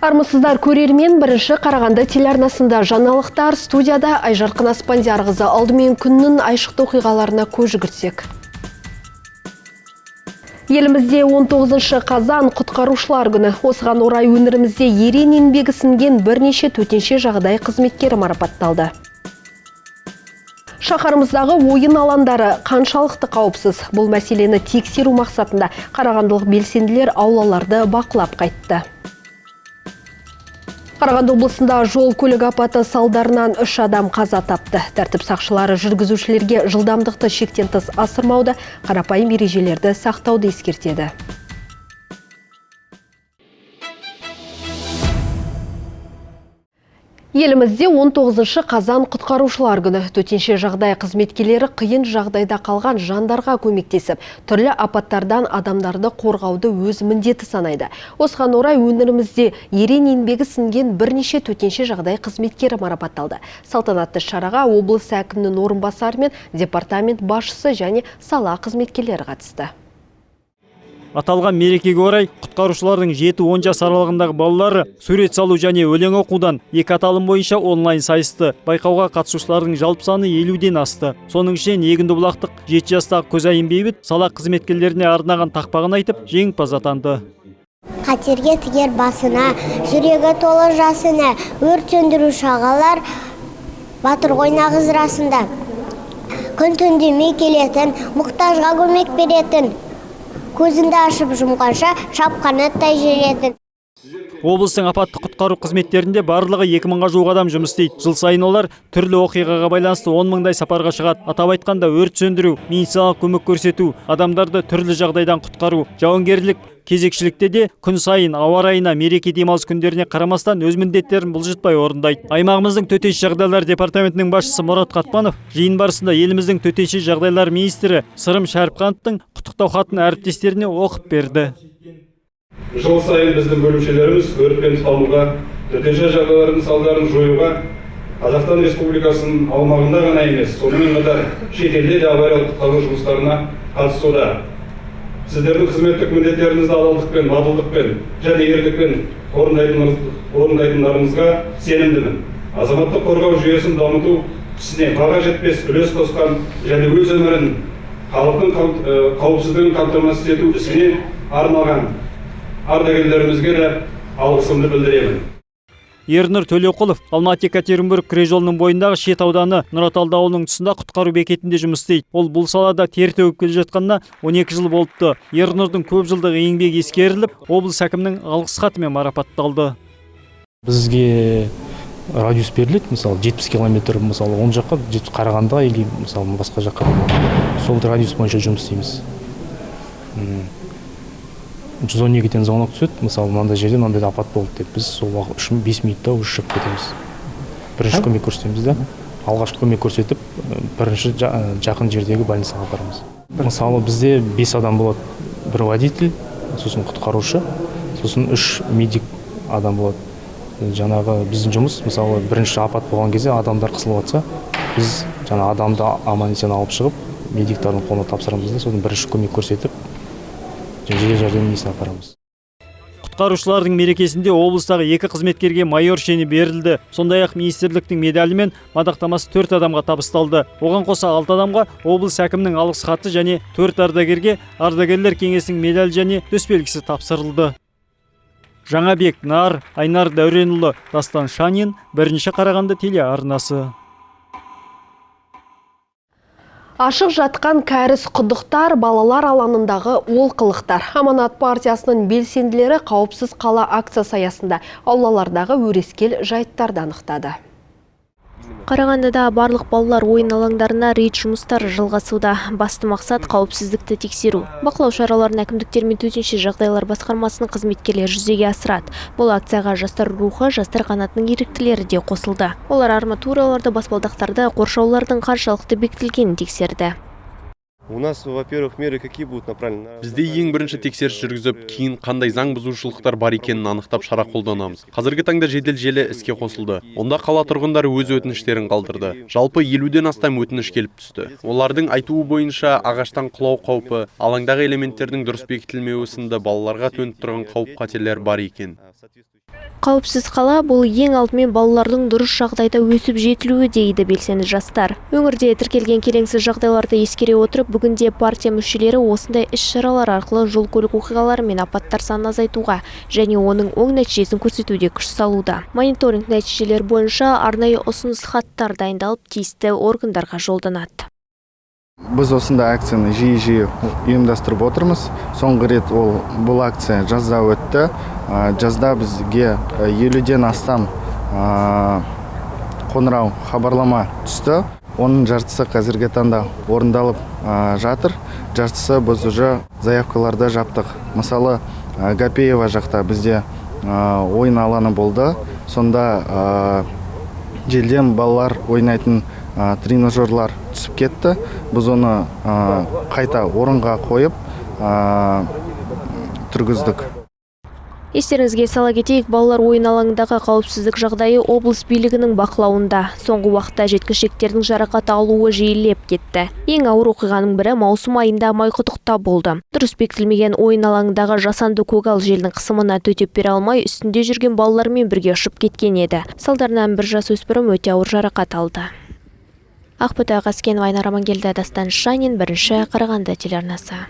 Армысыздар, көрермен! Бірінші Қарағанды телеарнасында жаңалықтар, студияда Айжарқын Аспандиярқызы. Алдымен күннің айшықты оқиғаларына көз жүгіртсек. Елімізде 19 қазан – құтқарушылар күні. Осыған орай өңірімізде ерен еңбегі сіңген бірнеше төтенше жағдай қызметкері марапатталды. Шаһарымыздағы ойын алаңдары қаншалықты қауіпсіз? Бұл мәселені тексеру мақсатында қарағандылық белсенділер аулаларды бақылап қайтты. Қарағанды облысында жол көлік апаты салдарынан үш адам қаза тапты. Тәртіп сақшылары жүргізушілерге жылдамдықты шектен тыс асырмауды, қарапайым ережелерді сақтауды ескертеді. Елімізде 19 қазан – құтқарушылар күні. Төтенше жағдай қызметкерлері қиын жағдайда қалған жандарға көмектесіп, түрлі апаттардан адамдарды қорғауды өз міндеті санайды. Осыған орай өңірімізде ерен еңбегі сіңген бірнеше төтенше жағдай қызметкері марапатталды. Салтанатты шараға облыс әкімінің орынбасары мен департамент басшысы және сала қызметкерлері қатысты. Аталған мерекеге орай құтқарушылардың 7-10 жас аралығындағы балалары сурет салу және өлең оқудан екі аталым бойынша онлайн сайысты. Байқауға қатысушылардың жалпы саны 50-ден асты. Соның ішінен егіндібұлақтық 7 жастағы Көзайым Бейбіт сала қызметкерлеріне арнаған тақпағын айтып, жеңімпаз атанды. Қатерге тігер басына, жүрегі толы жасына, өрт сөндіруші ағалар батыр ғой нағыз расында. Күн түн демей келетін, мұқтажға көмек беретін, көзіңді ашып жұмғанша шапқан аттай жүретін. Облыстың апатты құтқару қызметтерінде барлығы 2000-ға жуық адам жұмыс істейді. Жыл сайын олар түрлі оқиғаға байланысты 10 мыңдай сапарға шығады. Атап айтқанда, өрт сөндіру, медициналық көмек көрсету, адамдарды түрлі жағдайдан құтқару, жауынгерлік кезекшілікте де күн сайын ауа райына, мереке демалыс күндеріне қарамастан өз міндеттерін бұлжытпай орындайды. Аймағымыздың төтенше жағдайлар департаментінің басшысы Мұрат Қатпанов жиын барысында еліміздің төтенше жағдайлар министрі Сырым Шәріпқановтың құттықтау хатын әріптестеріне оқып берді. Жыл сайын біздің бөлімшелеріміз өртпен салуға, төтенше жағдайлардың салдарын жоюға Қазақстан Республикасының аумағында ғана емес, сонымен қатар шетелде де авариялық құтқару жұмыстарына қатысуда. Сіздердің қызметтік міндеттеріңізді адалдықпен, батылдықпен және ерлікпен орындайтындарыңызға сенімдімін. Азаматтық қорғау жүйесін дамыту ісіне баға жетпес үлес қосқан және өз өмірін халықтың қауіпсіздігін қамтамасыз ету ісіне арнаған ардагерлерімізге де алғысымды білдіремін. Ернұр Төлеуқұлов Алматы Екатеринбург күре жолының бойындағы Шет ауданы Нұраталды ауылының тұсында құтқару бекетінде жұмыс істейді. Ол бұл салада тер төгіп келе жатқанына 12 жыл болыпты. Ернұрдың көп жылдық еңбегі ескеріліп, облыс әкімінің алғыс хатымен марапатталды. Бізге радиус беріледі, мысалы, 70 километр, мысалы, оң жаққа, 70 Қарағандыға или, мысалы, басқа жаққа. Сол радиус бойынша жұмыс істейміз. 112-ден звонок түседі, мысалы, мынандай жерде мынандай апат болды деп, біз сол уақыт 3-5 минутта уже шығып кетеміз. Бірінші көмек көрсетеміз да, алғашқы көмек көрсетіп, бірінші жақын жердегі больницаға апарамыз. Мысалы, бізде 5 адам болады: бір водитель, сосын құтқарушы, сосын 3 медик адам болады. Жаңағы біздің жұмыс, мысалы, бірінші апат болған кезде адамдар қысылып жатса, біз жаңа адамды аман есен алып шығып, медиктардың қолына тапсырамыз да, содан бірінші көмек көрсетіп, жедел жәрдем несіне апарамыз. Құтқарушылардың мерекесінде облыстағы екі қызметкерге майор шені берілді. Сондай-ақ министрліктің медалі мен мадақтамасы төрт адамға табысталды. Оған қоса алты адамға облыс әкімінің алғыс хаты және төрт ардагерге ардагерлер кеңесінің медалі және төсбелгісі тапсырылды. Жаңабек Нар, Айнар Дәуренұлы, Дастан Шанин, Бірінші Қарағанды телеарнасы. Ашық жатқан кәріз құдықтар, балалар алаңындағы олқылықтар. Аманат партиясының белсенділері қауіпсіз қала акциясы аясында аулалардағы өрескел жайттарды анықтады. Қарағандыда барлық балалар ойын алаңдарына рейд жұмыстары жалғасуда. Басты мақсат – қауіпсіздікті тексеру. Бақылау шараларын әкімдіктер мен төтенше жағдайлар басқармасының қызметкерлері жүзеге асырады. Бұл акцияға Жастар рухы, жастар қанатының еріктілері де қосылды. Олар арматураларды, баспалдақтарды, қоршаулардың қаншалықты бекітілгенін тексерді. У нас, во-первых, меры какие будут направлены? Бізде ең бірінші тексеріс жүргізіп, кейін қандай заң бұзушылықтар бар екенін анықтап, шара қолданамыз. Қазіргі таңда жедел желі іске қосылды. Онда қала тұрғындары өз өтініштерін қалдырды. Жалпы 50-ден астам өтініш келіп түсті. Олардың айтуы бойынша, ағаштан құлау қаупі, алаңдағы элементтердің дұрыс бекітілмеуі сынды балаларға төніп тұрған қауіп қатерлер бар екен. Қауіпсіз қала – бұл ең алдымен балалардың дұрыс жағдайда өсіп жетілуі, дейді белсенді жастар. Өңірде тіркелген келеңсіз жағдайларды ескере отырып, бүгінде партия мүшелері осындай іс-шаралар арқылы жол көлік оқиғалары мен апаттар санын азайтуға және оның оң нәтижесін көрсетуде күш салуда. Мониторинг нәтижелері бойынша арнайы ұсыныс хаттар дайындалып, тиісті органдарға жолданады. Біз осындай акцияны жиі-жиі ұйымдастырып отырмыз. Соңғы рет ол бұл акция жазда өтті. Жазда бізге 50-ден астам қоңырау, хабарлама түсті. Оның жартысы қазіргі таңда орындалып жатыр. Жартысы біз уже заявкаларды жаптық. Мысалы, Гапеева жақта бізде ойын алаңы болды. Сонда желден балалар ойнайтын тренажерлар түсіп кетті. Біз оны қайта орынға қойып тұрғыздық. Естеріңізге сала кетейік, балалар ойын алаңындағы қауіпсіздік жағдайы облыс билігінің бақылауында. Соңғы уақытта жеткіншектердің жарақат алуы жиілеп кетті. Ең ауыр оқиғаның бірі маусым айында Майқұдықта болды. Дұрыс бекітілмеген ойын алаңындағы жасанды көгал желдің қысымына төтеп бере алмай, үстінде жүрген балалармен бірге ұшып кеткен еді. Салдарынан бір жасөспірім өте ауыр жарақат алды. Ақбота Қаскенова, Айнар Амангелді, Дастан Шанин, Бірінші Қарағанды телеарнасы.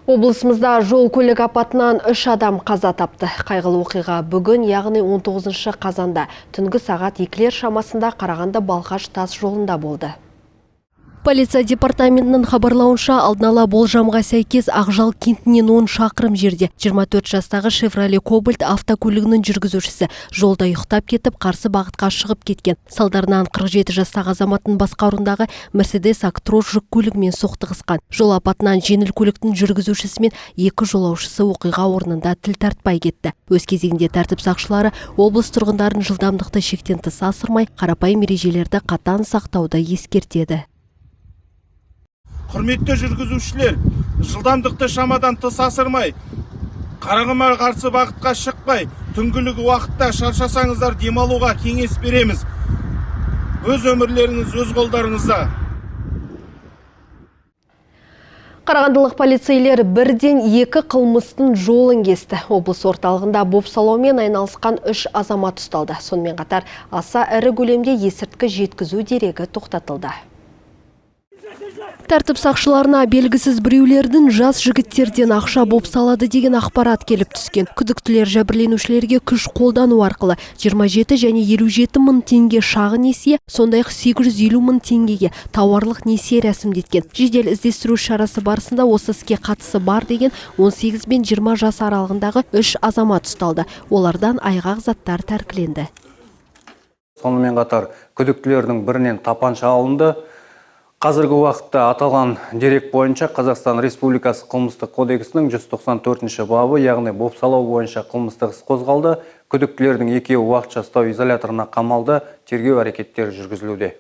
Облысымызда жол көлік апатынан 3 адам қаза тапты. Қайғылы оқиға бүгін, яғни 19 қазанда түнгі сағат 2-лер шамасында Қарағанды Балқаш тас жолында болды. Полиция департаментінің хабарлауынша, алдын ала болжамға сәйкес, Ақжал кентінен 10 шақырым жерде 24 жастағы Шевроле Кобальт автокөлігінің жүргізушісі жолда ұйықтап кетіп, қарсы бағытқа шығып кеткен. Салдарынан 47 жастағы азаматтың басқаруындағы Мерседес Актрос жүк көлігімен соқтығысқан. Жол апатынан жеңіл көліктің жүргізушісі мен екі жолаушысы оқиға орнында тіл тартпай кетті. Өз кезегінде тәртіп сақшылары облыс тұрғындарын жылдамдықты шектен тыс асырмай, қарапайым ережелерді қатаң сақтауды ескертеді. Құрметті жүргізушілер, жылдамдықты шамадан тыс асырмай, қарама қарсы бағытқа шықпай, түнгілік уақытта шаршасаңыздар, демалуға кеңес береміз. Өз өмірлеріңіз өз қолдарыңызда. Қарағандылық полицейлер бірден екі қылмыстың жолын кесті. Облыс орталығында бопсалаумен айналысқан 3 азамат ұсталды. Сонымен қатар аса ірі көлемде есірткі жеткізу дерегі тоқтатылды. Тәртіп сақшыларына белгісіз біреулердің жас жігіттерден ақша бопсалады деген ақпарат келіп түскен. Күдіктілер жәбірленушілерге күш қолдану арқылы 27 және 57 мың теңге шағын несие, сондай-ақ 850 мың теңгеге тауарлық несие рәсімдеткен. Жедел іздестіру шарасы барысында осы іске қатысы бар деген 18 бен 20 жас аралығындағы 3 азамат ұсталды. Олардан айғақ заттар тәркіленді. Сонымен қатар күдіктілердің бірінен тапанша алынды. Қазіргі уақытта аталған дерек бойынша Қазақстан Республикасы Қылмыстық кодексінің 194 бабы, яғни бопсалау бойынша қылмыстық іс қозғалды. Күдіктілердің екеуі уақытша ұстау изоляторына қамалды, тергеу әрекеттері жүргізілуде.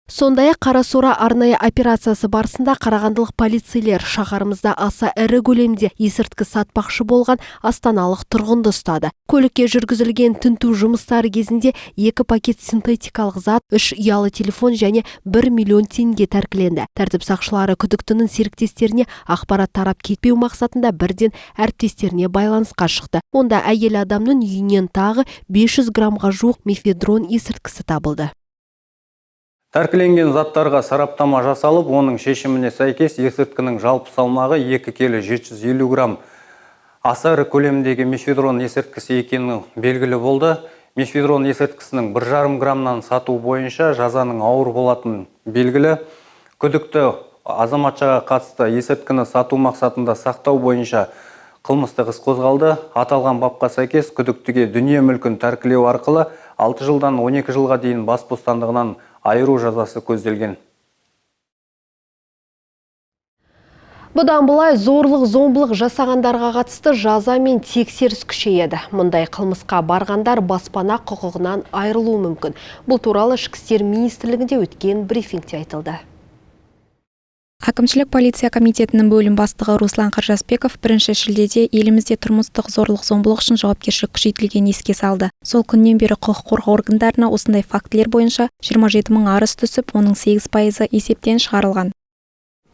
Сондай-ақ Қарасора арнайы операциясы барысында қарағандылық полицейлер шаһарымызда аса ірі көлемде есірткі сатпақшы болған астаналық тұрғынды ұстады. Көлікке жүргізілген тінту жұмыстары кезінде 2 пакет синтетикалық зат, 3 ұялы телефон және 1 миллион теңге тәркіленді. Тәртіп сақшылары күдіктінің серіктестеріне ақпарат тарап кетпеу мақсатында бірден әріптестеріне байланысқа шықты. Онда әйел адамның үйінен тағы 500 граммға жуық мефедрон есірткісі табылды. Тәркіленген заттарға сараптама жасалып, оның шешіміне сәйкес есірткінің жалпы салмағы 2 келі 750 грамм аса ірі көлемдегі мефедрон есірткісі екені белгілі болды. Мефедрон есірткісінің 1,5 граммнан сату бойынша жазаның ауыр болатыны белгілі. Күдікті азаматшаға қатысты есірткіні сату мақсатында сақтау бойынша қылмыстық іс қозғалды. Аталған бапқа сәйкес күдіктіге дүние мүлкін тәркілеу арқылы 6 жылдан 12 жылға дейін бас бостандығынан айыру жазасы көзделген. Бұдан былай зорлық-зомбылық жасағандарға қатысты жаза мен тексеріс күшейеді. Мұндай қылмысқа барғандар баспана құқығынан айырылуы мүмкін. Бұл туралы Ішкі істер министрлігінде өткен брифингте айтылды. Әкімшілік полиция комитетінің бөлім бастығы Руслан Қаржасбеков 1 шілдеде елімізде тұрмыстық зорлық-зомбылық үшін жауапкершілік күшейтілгенін еске салды. Сол күннен бері құқық қорғау органдарына осындай фактілер бойынша 27 мың арыз түсіп, оның 8%-ы есептен шығарылған.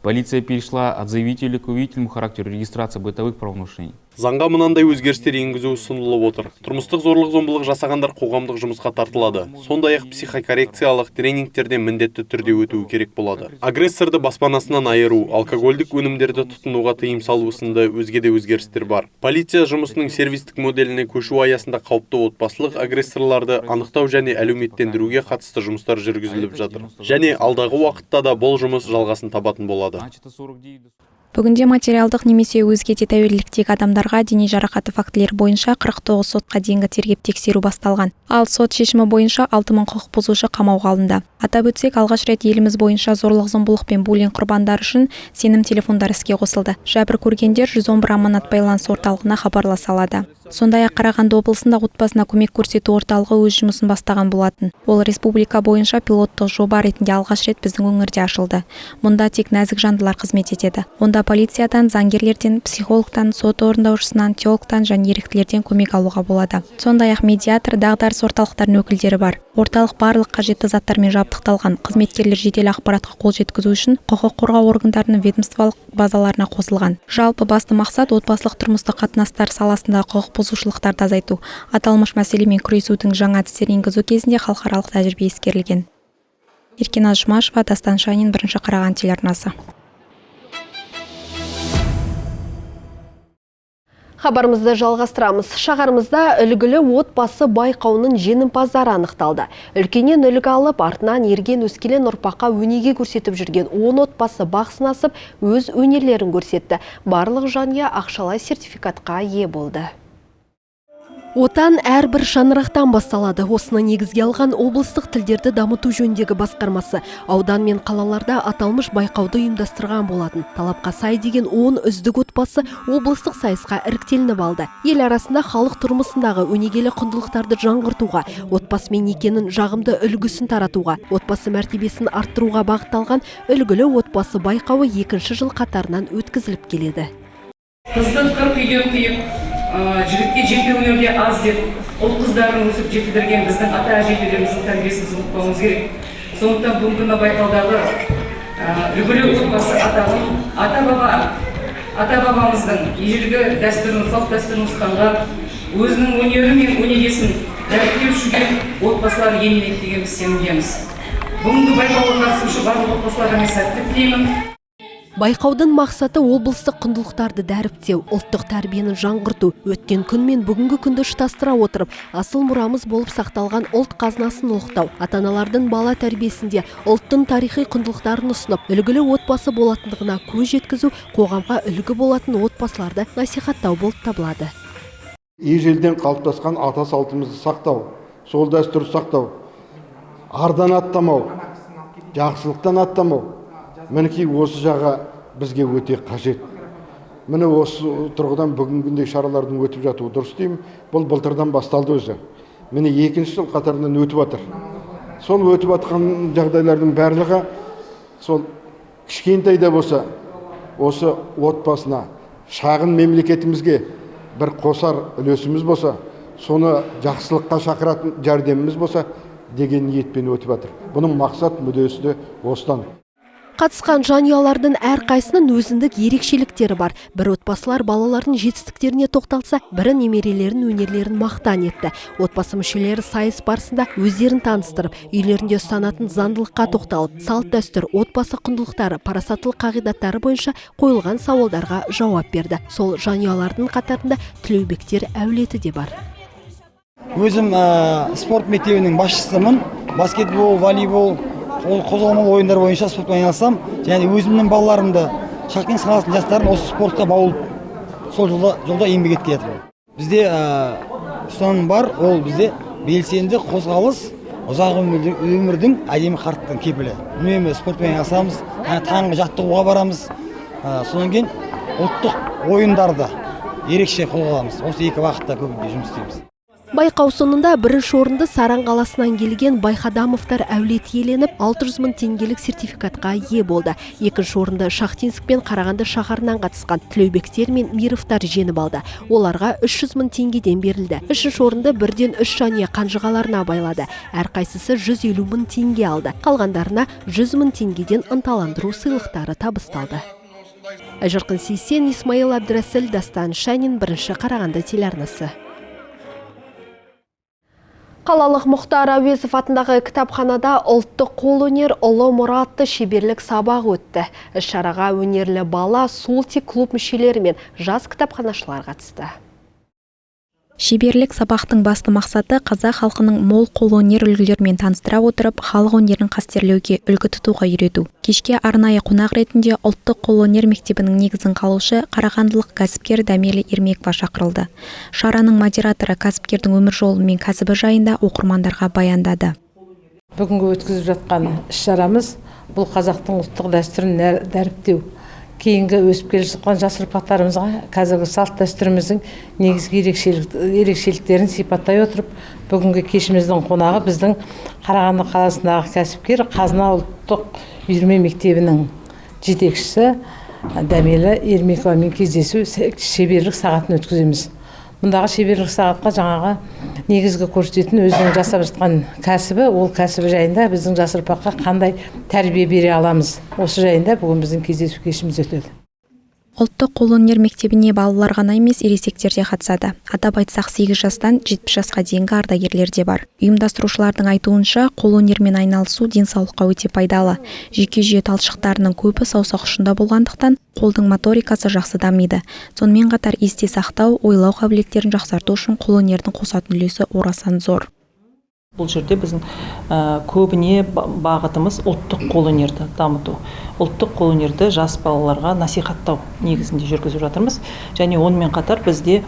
Полиция перешла от заявителя к уведомительному характеру регистрации бытовых правонарушений. Заңға мынандай өзгерістер енгізу ұсынылып отыр. Тұрмыстық зорлық-зомбылық жасағандар қоғамдық жұмысқа тартылады. Сондай-ақ психокоррекциялық тренингтерден міндетті түрде өтуі керек болады. Агрессорды баспанасынан айыру, алкогольдік өнімдерді тұтынуға тыйым салу сынды өзге де өзгерістер бар. Полиция жұмысының сервистік моделіне көшу аясында қауіпті отбасылық агрессорларды анықтау және әлеуметтендіруге қатысты жұмыстар жүргізіліп жатыр. Және алдағы уақытта да бұл жұмыс жалғасын табатын болады. Бүгінде материалдық немесе өзге де тәуелділіктегі адамдарға дене жарақаты фактілері бойынша 49 сотқа дейінгі тергеп-тексеру басталған. Ал сот шешімі бойынша 6000 құқық бұзушы қамауға алынды. Атап өтсек, алғаш рет еліміз бойынша зорлық-зомбылық пен буллинг құрбандары үшін сенім телефондары іске қосылды. Жәбір көргендер 111 аманат байланыс орталығына хабарласа алады. Сондай-ақ Қарағанды облысында отбасына көмек көрсету орталығы өз жұмысын бастаған болатын. Ол республика бойынша пилоттық жоба ретінде алғаш рет біздің өңірде ашылды. Мұнда тек нәзік жандылар қызмет етеді. Онда полициядан, заңгерлерден, психологтан, сот орындаушысынан, теологтан және еріктілерден көмек алуға болады. Сондай-ақ медиатор, дағдарыс орталықтарының өкілдері бар. Орталық барлық қажетті заттармен жабдықталған. Қызметкерлер жедел ақпаратқа қол жеткізу үшін құқық қорғау органдарының ведомстволық базаларына қосылған. Жалпы басты мақсат отбасылық тұрмыстық қатынастар саласындағы құқық бұзушылықтарды азайту. Аталмыш мәселемен күресудің жаңа әдістерін енгізу кезінде халықаралық тәжірибе ескерілген. Еркеназ Жұмашева, Дастан Шанин, Бірінші Қарағанды телеарнасы. Хабарымызды жалғастырамыз. Шаһарымызда үлгілі отбасы байқауының жеңімпаздары анықталды. Үлкеннен үлгі алып, артынан ерген өскелең ұрпаққа өнеге көрсетіп жүрген 10 отбасы бақ сынасып, өз өнерлерін көрсетті. Барлық жанұя ақшалай сертификатқа ие болды. Отан әрбір шаңырақтан басталады. Осыны негізге алған облыстық тілдерді дамыту жөніндегі басқармасы аудан мен қалаларда аталмыш байқауды ұйымдастырған болатын. Талапқа сай деген 10 үздік отбасы облыстық сайысқа іріктелініп алды. Ел арасында халық тұрмысындағы өнегелі құндылықтарды жаңғыртуға, отбасы мен некенің жағымды үлгісін таратуға, отбасы мәртебесін арттыруға бағытталған үлгілі отбасы байқауы екінші жыл қатарынан өткізіліп келеді. Қызды 40 үйден тыйып, жігітке жеті өнерде аз деп, ұл қыздарын өсіп жетілдірген біздің ата әжелеріміздің тәрбиесін ұмытпауымыз керек. Сондықтан бүгінгі байқаудағы үлгілі отбасы атағын ата-бабамыздың ежелгі дәстүрін, салт дәстүрін ұстанған, өзінің өнері мен өнегесін дәріптеп жүрген отбасылар иеленеді деген біз сенімдеміз. Бүгінгі байқауға қатысушы барлық отбасыларға мен сәттілік тілеймін. Байқаудың мақсаты облыстық құндылықтарды дәріптеу, ұлттық тәрбиені жаңғырту, өткен күн мен бүгінгі күнді ұштастыра отырып, асыл мұрамыз болып сақталған ұлт қазынасын ұлықтау, ата-аналардың бала тәрбиесінде ұлттың тарихи құндылықтарын ұсынып, үлгілі отбасы болатындығына көз жеткізу, қоғамға үлгі болатын отбасыларды насихаттау болып табылады. Ежелден қалыптасқан ата салтымызды сақтау, сол дәстүрді сақтау, ардан аттамау, жақсылықтан аттамау. Мінекей осы жағы бізге өте қажет. Міне осы тұрғыдан бүгінгідей шаралардың өтіп жатуы дұрыс деймін. Бұл былтырдан басталды өзі. Міне екінші жыл қатарынан өтіп жатыр. Сол өтіп жатқан жағдайлардың барлығы сол кішкентай да болса осы отбасына, шағын мемлекетімізге бір қосар үлесіміз болса, соны жақсылыққа шақыратын жәрдеміміз болса деген ниетпен өтіп жатыр. Бұның мақсат мүддесі де осыдан. Қатысқан жанұялардың әрқайсының өзіндік ерекшеліктері бар. Бір отбасылар балалардың жетістіктеріне тоқталса, бірі немерелерін өнерлерін мақтан етті. Отбасы мүшелері сайыс барысында өздерін таныстырып, үйлерінде ұстанатын заңдылыққа тоқталып, салт дәстүр, отбасы құндылықтары, парасаттылық қағидаттары бойынша қойылған сауалдарға жауап берді. Сол жанұялардың қатарында Тілеубектер әулеті де бар. Өзім спорт мектебінің басшысымын. Баскетбол, волейбол, қозғалмалы ойындар бойынша спортпен айналысам, және өзімнің балаларымды, Шахтинск қаласының жастарын осы спортқа баулып, сол жолда еңбек етіп келе. Бізде ұстаным бар, ол бізде белсенді қозғалыс, ұзақ өмірдің әдемі қарттың кепілі. Үнемі спортпен айналысамыз, таңғы жаттығуға барамыз, содан кейін ұлттық ойындарды ерекше қолға аламыз. Осы екі бағытта көбінде жұмыс істейміз. Байқау соңында бірінші орынды Саран қаласынан келген Байхадамовтар әулеті иеленіп, 600 мың теңгелік сертификатқа ие болды. Екінші орынды Шахтинск пен Қарағанды шаһарынан қатысқан Тілеубектер мен Мировтар жеңіп алды. Оларға 300 мың теңгеден берілді. Үшінші орынды бірден үш жанұя қанжығаларына байлады. Әрқайсысы 150 мың теңге алды. Қалғандарына 100 мың теңгеден ынталандыру сыйлықтары табысталды. Айжарқын Сейсен, Исмаил Әбдірәсіл, Дастан Шанин, Бірінші Қарағанды телеарнасы. Қалалық Мұхтар Әуезов атындағы кітапханада ұлттық қолөнер ұлы мұратты шеберлік сабақ өтті. Іс-шараға өнерлі бала Султи клуб мүшелері мен жас кітапханашылар қатысты. Шеберлік сабақтың басты мақсаты қазақ халқының мол қолөнер үлгілерімен таныстыра отырып, халық өнерін қастерлеуге, үлгі тұтуға үйрету. Кешке арнайы қонақ ретінде ұлттық қолөнер мектебінің негізін қалаушы қарағандылық кәсіпкер Дәмелі Ермекова шақырылды. Шараның модераторы кәсіпкердің өмір жолы мен кәсібі жайында оқырмандарға баяндады. Бүгінгі өткізіп жатқан іс-шарамыз бұл қазақтың ұлттық дәстүрін дәріптеу. Кейінгі өсіп келе жатқан жас ұрпақтарымызға қазіргі салт дәстүріміздің негізгі ерекшеліктерін сипаттай отырып, бүгінгі кешіміздің қонағы біздің Қарағанды қаласындағы кәсіпкер Қазына ұлттық үйірме мектебінің жетекшісі Дәмелі Ермековамен кездесу шеберлік сағатын өткіземіз. Мұндағы шеберлік сағатқа жаңағы негізгі көрсететін өзінің жасап жатқан кәсібі, ол кәсібі жайында біздің жас ұрпаққа қандай тәрбие бере аламыз, осы жайында бүгін біздің кездесу кешіміз өтеді. Ұлттық қолөнер мектебіне балалар ғана емес, ересектер де қатысады. Атап айтсақ, 8 жастан 70 жасқа дейінгі ардагерлер де бар. Ұйымдастырушылардың айтуынша, қолөнермен айналысу денсаулыққа өте пайдалы. Жүйке жүйе талшықтарының көбі саусақ ұшында болғандықтан, қолдың моторикасы жақсы дамиды. Сонымен қатар есте сақтау, ойлау қабілеттерін жақсарту үшін қолөнердің қосатын үлесі орасан зор. Бұл жерде біздің көбіне бағытымыз ұлттық қолөнерді дамыту. Ұлттық қолөнерді жас балаларға насихаттау негізінде жүргізіп жатырмыз. Және онымен қатар бізде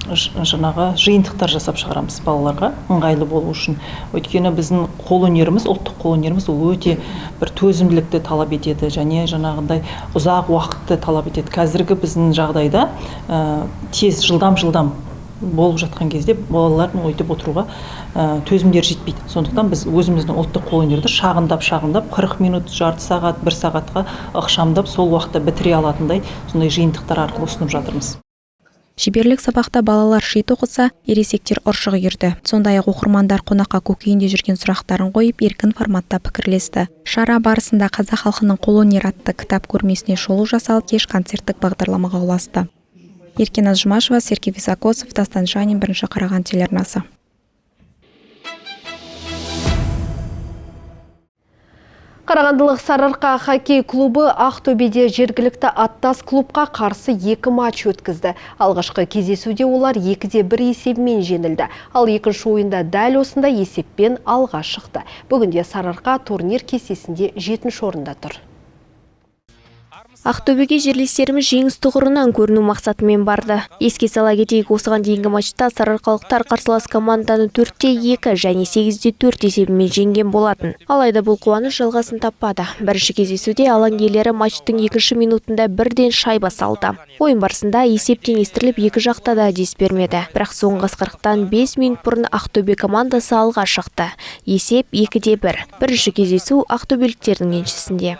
жаңағы жиынтықтар жасап шығарамыз балаларға ыңғайлы болу үшін. Өйткені біздің қолөнеріміз, ұлттық қолөнеріміз ол өте бір төзімділікті талап етеді және жаңағындай ұзақ уақытты талап етеді. Қазіргі біздің жағдайда тез, жылдам болып жатқан кезде балалардың өйтіп отыруға төзімдері жетпейді. Сондықтан біз өзіміздің ұлттық қолөнерді шағындап 40 минут, жарты сағат, бір сағатқа ықшамдап сол уақытта бітіре алатындай сондай жиынтықтар арқылы ұсынып жатырмыз. Шеберлік сабақта балалар ши тоқыса, ересектер ұршық үйірді. Сондай-ақ оқырмандар қонаққа көкейінде жүрген сұрақтарын қойып, еркін форматта пікірлесті. Шара барысында қазақ халқының қолөнері атты кітап көрмесіне шолу жасалып, кеш концерттік бағдарламаға ұласты. Еркеназ Жұмашева, Сергей Високосов, Дастан Шанин, Бірінші Қарағанды телеарнасы. Қарағандылық Сарыарқа хоккей клубы Ақтөбеде жергілікті аттас клубқа қарсы 2 матч өткізді. Алғашқы кездесуде олар 2-1 есебімен жеңілді. Ал екінші ойында дәл осындай есеппен алға шықты. Бүгінде Сарыарқа турнир кестесінде 7-ші орында тұр. Ақтөбеге жерлестеріміз жеңіс тұғырынан көріну мақсатымен барды. Еске сала кетейік, осыған дейінгі матчта сарыарқалықтар қарсылас команданы 4-2 және 8-4 есебімен жеңген болатын. Алайда бұл қуаныш жалғасын таппады. Бірінші кездесуде алаң иелері матчтың екінші минутында бірден шайба салды. Ойын барысында есеп теңестіріліп, екі жақта да дес бермеді. Бірақ соңғы ысқырықтан 5 минут бұрын Ақтөбе командасы алға шықты. Есеп 2-1. Бірінші кездесу ақтөбеліктердің еншісінде.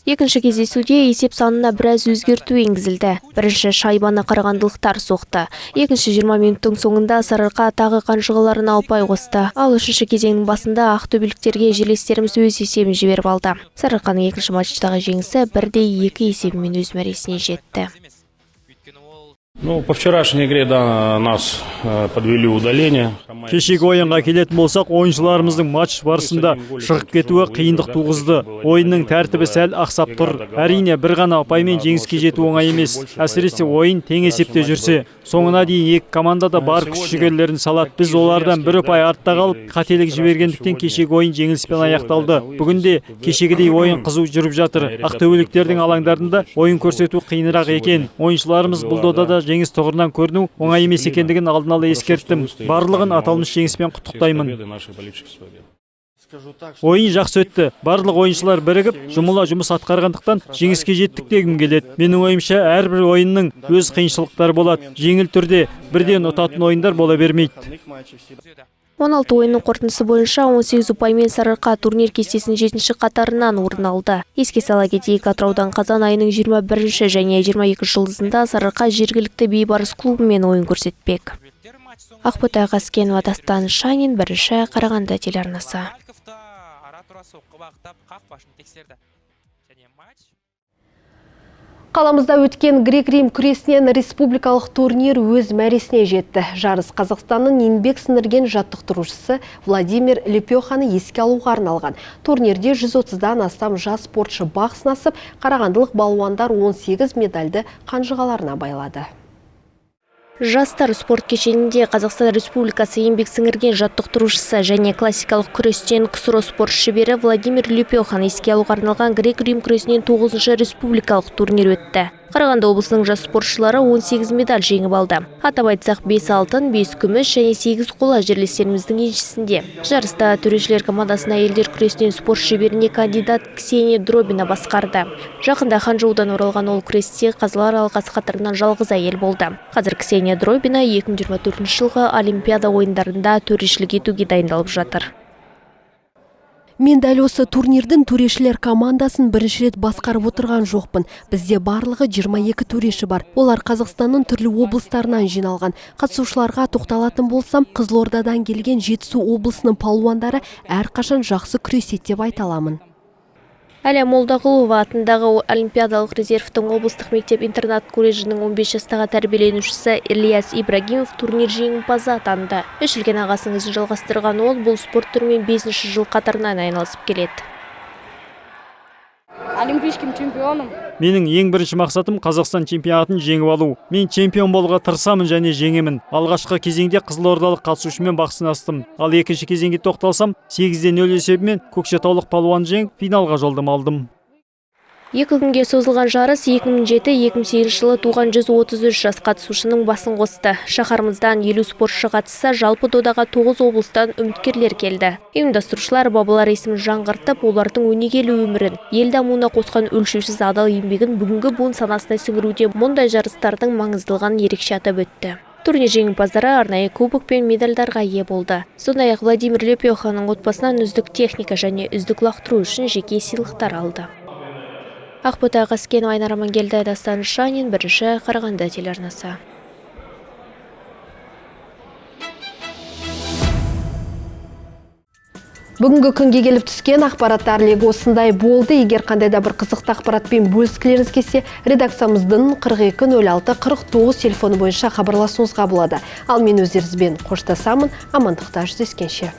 Екінші кездесуде есеп санына біраз өзгерту енгізілді. Бірінші шайбаны қарағандылықтар соқты. Екінші 20 минуттың соңында Сарыарқа тағы қанжығаларына ұпай қосты. Ал үшінші кезеңнің басында ақтөбеліктерге жерлестеріміз өз есебін жіберіп алды. Сарыарқаның екінші матчтағы жеңісі 1-2 есебімен өз мәресіне жетті. Ну, по вчерашней игре, да, нас подвели удаление. Кешегі ойынға келетін болсақ, ойыншыларымыздың матч барысында шығып кетуі қиындық туғызды. Ойынның тәртібі сәл ақсап тұр. Әрине, бір ғана ұпаймен жеңіске жету оңай емес. Әсіресе ойын тең есепте жүрсе. Соңына дейін екі команда да бар күш-жігерлерін салады. Біз олардан бір ұпай артта қалып, қателік жібергендіктен кешегі ойын жеңіліспен аяқталды. Бүгінде кешегідей ойын қызу жүріп жатыр. Ақтөбеліктердің алаңдарында ойын көрсету қиынырақ екен. Ойыншыларымыз бұл додада жеңіс тұғырынан көріну оңай емес екендігін алдын ала ескерттім. Барлығын аталмыш жеңіспен құттықтаймын. Ойын жақсы өтті. Барлық ойыншылар бірігіп, жұмыла жұмыс атқарғандықтан жеңіске жеттік дегім келеді. Менің ойымша, әрбір ойынның өз қиыншылықтары болады. Жеңіл түрде бірден ұтатын ойындар бола бермейді. 16 ойынның қорытындысы бойынша 18 ұпаймен Сарыарқа турнир кестесінің 7-ші қатарынан орын алды. Еске сала кетейік, Атыраудан қазан айының 21-ші және 22 жұлдызында Сарыарқа жергілікті Бейбарыс клубымен ойын көрсетпек. Ақбота Қаскенова, Дастан Шанин, Бірінші Қарағанды телеарнасы. Қаламызда өткен грек-рим күресінен республикалық турнир өз мәресіне жетті. Жарыс Қазақстанның еңбек сіңірген жаттықтырушысы Владимир Лепеханы еске алуға арналған. Турнирде 130-дан астам жас спортшы бақ сынасып, қарағандылық балуандар 18 медальді қанжығаларына байлады. Жастар спорт кешенінде Қазақстан Республикасы еңбек сіңірген жаттықтырушысы және классикалық күрестен КСРО спорт шебері Владимир Лепеханы еске алуға арналған грек-рим күресінен 9-шы республикалық турнир өтті. Қарағанды облысының жас спортшылары 18 медаль жеңіп алды. Атап айтсақ, 5 алтын, 5 күміс және 8 қола жерлестеріміздің еншісінде. Жарыста төрешілер командасына әйелдер күресінен спорт шеберіне кандидат Ксения Дробина басқарды. Жақында Ханчжоудан оралған ол күресте қазылар алқасы қатарынан жалғыз әйел болды. Қазір Ксения Дробина 2024 жылғы Олимпиада ойындарында төрешілік етуге дайындалып жатыр. Мен дәл осы турнирдің төрешілер командасын бірінші рет басқарып отырған жоқпын. Бізде барлығы 22 төреші бар. Олар Қазақстанның түрлі облыстарынан жиналған. Қатысушыларға тоқталатын болсам, Қызылордадан келген Жетісу облысының палуандары әрқашан жақсы күреседі деп айта аламын. Әлия Молдағұлова атындағы Олимпиадалық резервтің облыстық мектеп-интернат колледжінің 15 жастағы тәрбиеленушісі Ильяс Ибрагимов турнир жеңімпазы атанды. Үш үлкен ағасының ізін жалғастырған ол бұл спорт түрімен 5 жыл қатарынан айналысып келеді. Олимпийским чемпионом. Менің ең бірінші мақсатым Қазақстан чемпионатын жеңіп алу. Мен чемпион болуға тырысамын және жеңемін. Алғашқы кезеңде қызылордалық қатысушымен бақ сынастым. Ал екінші кезеңге тоқталсам, 8-0 есебімен көкшетаулық палуан жеңіп, финалға жолдама алдым. Екі күнге созылған жарыс 2007-2008 жылы туған 133 жас қатысушының басын қосты. Шаһарымыздан 50 спортшы қатысса, жалпы додаға 9 облыстан үміткерлер келді. Ұйымдастырушылар бабалар есімін жаңғыртып, олардың өнегелі өмірін, ел дамуына қосқан өлшеусіз адал еңбегін бүгінгі буын санасына сіңіруде мұндай жарыстардың маңыздылығын ерекше атап өтті. Турнир жеңімпаздары арнайы кубок пен медальдарға ие болды. Сондай-ақ Владимир Лепеханың отбасынан үздік техника және үздік лақтыру үшін жеке сыйлықтар алды. Ақбота Қаскенова, Айнар Амангелді, Дастан Шанин, Бірінші Қарағанды телеарнасы. Бүгінгі күнге келіп түскен ақпараттар легі осындай болды. Егер қандай да бір қызықты ақпаратпен бөліскілеріңіз келсе, редакциямыздың 42 06 49 телефоны бойынша хабарласуыңызға болады. Ал мен өздеріңізбен қоштасамын. Амандықта жүздескенше.